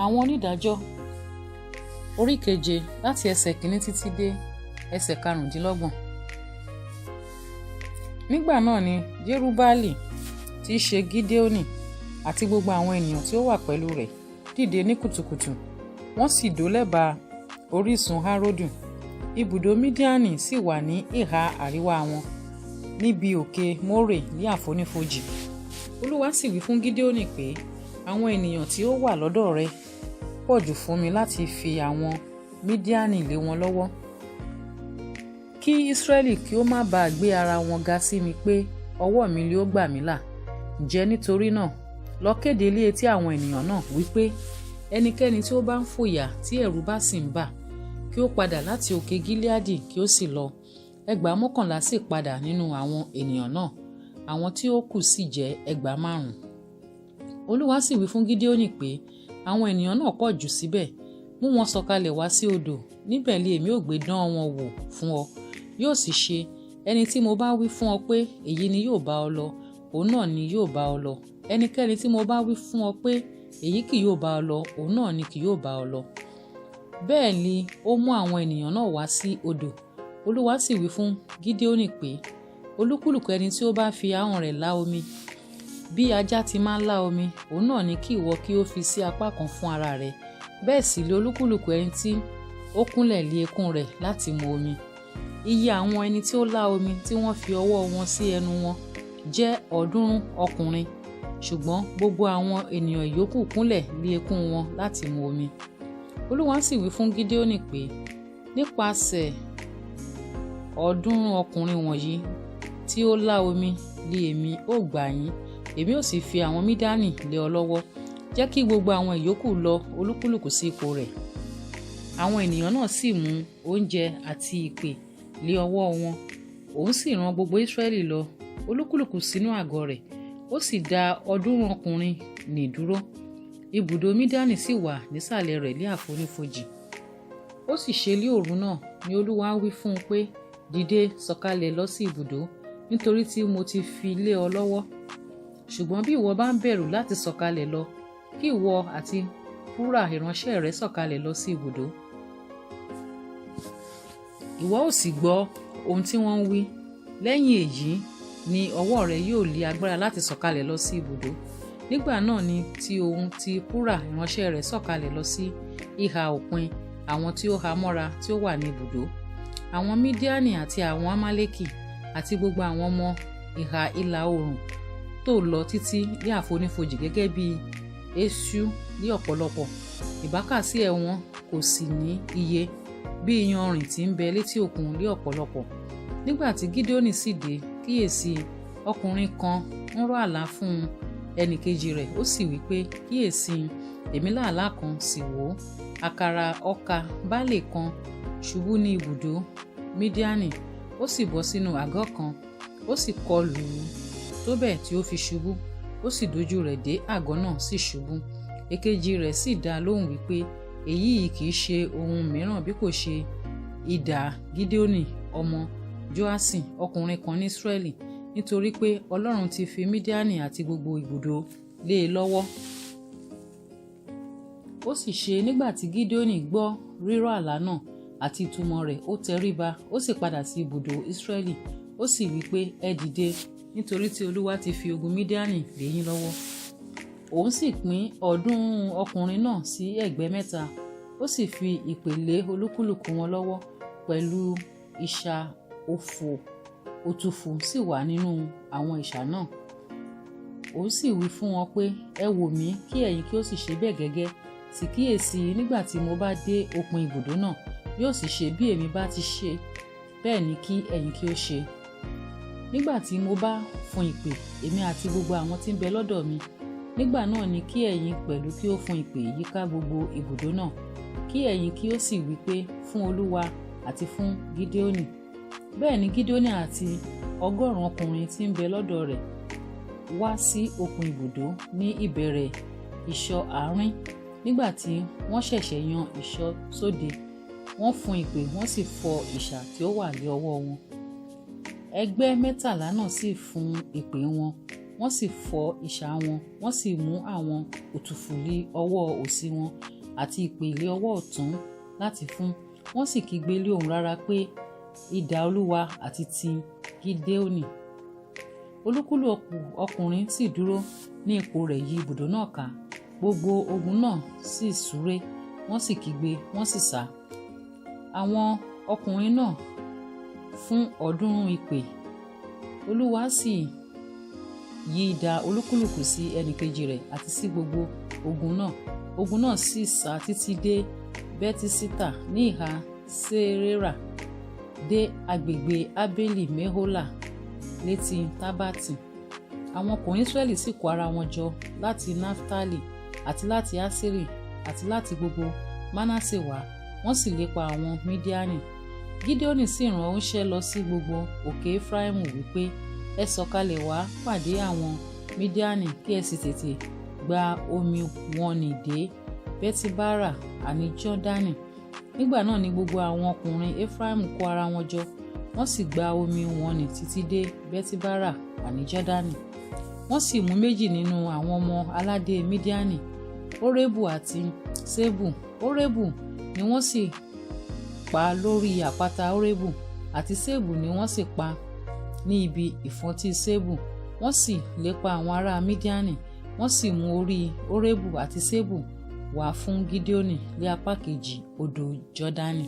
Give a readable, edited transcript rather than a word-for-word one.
Àwọn onídàájọ́ orí keje láti ẹsẹ̀ kìíní títí dé ẹsẹ̀ karùndínlọ́gbọ̀n. Nígbà náà ni Jerubbaali tí í ṣe Gideoni àti gbogbo àwọn ènìyàn tí ó wà pẹ̀lú rẹ̀ dìde ní kùtùkùtù, wọ́n sì dó lẹ́bàá orísun Harodu. Ibùdó Midiani sì wà ní ìhà àríwá wọn, níbi òkè More ní àfonífojì. Olúwa sì wí fún Gideoni pé, àwọn ènìyàn tí ó wà lọ́dọ̀ rẹ pọ̀ jù fún mi láti fi àwọn Midiani lé wọn lọ́wọ́. Kí Israẹli kí ó má ba à gbé ara wọn ga sí mi pé ọwọ́ mi li ó gbà mí là. Ǹjẹ́ nítorí náà, lọ kéde lé etí àwọn ènìyàn náà wí pé, ẹnikẹ́ni tí ó bá ń fòyà tí ẹ̀rù bá sì ń bà, kí ó padà láti òkè Gileadi kí ó sì lọ. 10,000 sì padà nínú àwọn ènìyàn náà, àwọn tí ó kù sì jẹ́ 5,000. Olúwa sì wí fún Gideoni pé, àwọn ènìyàn náà pọ̀ jù síbẹ̀, mú wọn sọ̀kalẹ̀ wá sí odò, níbẹ̀ li èmi ó gbé dán wọn wò fún ọ. Yóò sì ṣe, ẹni tí mo bá wí fún ọ pé, èyí ni yóò bá ọ lọ, òun náà ni yóò bá ọ lọ. Ẹnikẹ́ni tí mo bá wí fún ọ pé, èyí kì yóò bá ọ lọ, òun náà ni kì yóò bá ọ lọ. Bẹ́ẹ̀ ni ó mú àwọn ènìyàn náà wá sí odò. Olúwa sì wí fún Gideoni pé, olúkúlùkù ẹni tí ó bá fi ahọ́n rẹ̀ lá omi, bí ajá ti máa ń lá omi, òun náà ni kí ìwọ kí ó fi sí apá kan fún ara rẹ. Bẹ́ẹ̀ sì lé olúkúlùkù ẹni tí ó kúnlẹ̀ lé eékún rẹ̀ láti mu omi. Iye àwọn ẹni tí ó lá omi tí wọ́n fi ọwọ́ wọn sí ẹnu wọn jẹ́ 300 ọkùnrin, ṣùgbọ́n gbogbo àwọn ènìyàn ìyókù kúnlẹ̀ lé eékún wọn láti mu omi. Olúwa sì wí fún Gideoni pé, nípasẹ̀ 300 ọkùnrin wọ̀nyí tí ó lá omi li èmi ó gbà yín, èmi ó sì fi àwọn Midiani lé ọ lọ́wọ́. Jẹ́ kí gbogbo àwọn ìyókù lọ olúkúlùkù sí ipò rẹ̀. Àwọn ènìyàn náà sì mú oúnjẹ àti ìpè lé ọwọ́ wọn. Òun sì rán gbogbo Israẹli lọ, olúkúlùkù sínú àgọ́ rẹ̀. Ó sì dá 300 ọkùnrin nì dúró. Ibùdó Midiani sì wà nísàlẹ̀ rẹ̀ ní àfonífojì. Ó sì ṣe lé òru náà ni Olúwa wí fún un pé, dìde, sọ̀kalẹ̀ lọ sí ibùdó, nítorí tí mo ti fi lé ọ lọ́wọ́. Ṣùgbọ́n bí ìwọ bá ń bẹ̀rù láti sọ̀kalẹ̀ lọ, kí ìwọ àti Púrà ìránṣẹ́ rẹ sọ̀kalẹ̀ lọ sí ibùdó. Ìwọ ó sì gbọ́ ohun tí wọ́n ń wí. Lẹ́yìn èyí ni ọwọ́ rẹ yóò lé agbára láti sọ̀kalẹ̀ lọ sí ibùdó. Nígbà náà ni ti òun ti Púrà ìránṣẹ́ rẹ̀ sọ̀kalẹ̀ lọ sí ìhà òpin àwọn tí ó há mọ́ra tí ó wà ní ibùdó. Àwọn Midiani àti àwọn Amaleki àti gbogbo àwọn ọmọ ìhà ìlà oòrùn tó lọ títí ní àfonífojì gẹ́gẹ́ bí eṣú ní ọ̀pọ̀lọpọ̀. Ìbákasí ẹ̀ wọn kò sì ní iye, bí iyanrìn tí ń bẹ létí òkun ní ọ̀pọ̀lọpọ̀. Nígbà tí Gideoni sì dé, kíyèsí, ọkùnrin kan ń rọ́ àlá fún ẹnìkejì rẹ̀, ó sì wí pé, kíyèsí, èmi lá àlá kan, sì wò ó, àkàrà ọkà barle kan ṣubú ní ibùdó Midiani, ó sì bọ́ sínú àgọ́ kan, ó sì kọlù ú tó bẹ́ẹ̀ tí ó fi ṣubú, ó sì dojú rẹ̀ dé àgọ́ náà sì ṣubú. Èkejì rẹ̀ sì dá lóhùn wípé, èyí yìí kì í ṣe ohun mìíràn bí kò ṣe idà Gideoni ọmọ Joaṣi, ọkùnrin kan ní Israẹli, nítorí pé Ọlọ́run ti fi Midiani àti gbogbo ibùdó lé e lọ́wọ́. Ó sì ṣe nígbà tí Gideoni gbọ́ rírọ̀ àlá náà àti ìtumọ̀ rẹ̀, ó tẹríba, ó sì padà sí ibùdó Israẹli, ó sì wí pé, ẹ dìde, nítorí tí Olúwa ti fi ogun Midiani lé yín lọ́wọ́. Òun sì pín 300 ọkùnrin náà sí ẹgbẹ́ mẹ́ta, ó sì fi ìpè lé olúkúlùkù wọn lọ́wọ́, pẹ̀lú ìsà òfò òtúfù sì wà nínú àwọn ìsà náà. Òun sì wí fún wọn pé, ẹ wò mí, kí ẹ̀yin kí ó sì ṣe bẹ́ẹ̀ gẹ́gẹ́. Sì kíyèsí, nígbà tí mo bá dé òpin ibùdó náà, yóò sì ṣe bí èmi bá ti ṣe, bẹ́ẹ̀ ni kí ẹ̀yin kí ó ṣe. Nígbà tí mo bá fún ìpè, èmi àti gbogbo àwọn tí ń bẹ lọ́dọ̀ mi, nígbà náà ni kí ẹ̀yin pẹ̀lú kí ó fún ìpè yíká gbogbo ibùdó náà, kí ẹ̀yin kí ó sì wí pé, fún Olúwa àti fún Gideoni. Bẹ́ẹ̀ ni Gideoni àti 100 ọkùnrin tí ń bẹ lọ́dọ̀ rẹ̀ wá sí òpin ibùdó ní ìbẹ̀rẹ̀ ìṣọ́ àárín, nígbà tí wọ́n ṣẹ̀ṣẹ̀ yan ìṣọ́ sóde, wọ́n fún ìpè, wọ́n sì fọ ìsà tí ó wà lé ọwọ́ wọn. Ẹgbẹ́ 13 náà sì fún ìpè wọn. Wọ́n sì fọ́ isà wọn, wọ́n sì mú àwọn òtúfù lí ọwọ́ òsì wọn àti ìpè lí ọwọ́ ọ̀tún láti fún. Wọ́n sì kígbe lí ohùn rara pé, Idà Olúwa àti ti Gideoni. Olúkúlùkù ọkùnrin sì dúró ní ipò rẹ̀ yí ibùdó náà ká. Gbogbo ogun náà sì súré, wọ́n sì kígbe, wọ́n sì sá. Àwọn ọkùnrin náà fún 300 ìpè. Olúwa sì yí idà olúkúlùkù sí ẹnìkejì rẹ̀ àti sí gbogbo ogun náà. Ogun náà sì sá títí dé Bẹ́tíṣítà ní ìhà Serera, dé agbègbè Abeli Mehola létí Tábàtì. Àwọn ọkùnrin Israẹli sì kó ara wọn jọ láti Naftali àti láti Aṣeri àti láti gbogbo Manase wá, wọ́n sì lépa àwọn Midiani. Gideoni sì rán oníṣẹ́ lọ sí gbogbo òkè Efraimu wípé, Ẹ sọ̀kalẹ̀ wá pàdé àwọn Midiani kí ẹ sì tètè gba omi wọn nì dé Bẹtibara àní Jordani. Nígbà náà ni gbogbo àwọn ọkùnrin Efraimu kó ara wọn jọ, wọ́n sì gba omi wọn nì títí dé Bẹtibara àní Jordani. Wọ́n sì mú méjì nínú àwọn ọmọ aládé Midiani, Orebu àti Sebu. Orebu ni wọ́n sì pa lórí àpáta Orebu, àti Sebu ni wọ́n sì pa ní ibi ìfọ́ntí Sebu. Wọ́n sì lépa àwọn ará Midiani, wọ́n sì mú orí Orebu àti Sebu wá fún Gideoni ní apá kejì odò Jordani.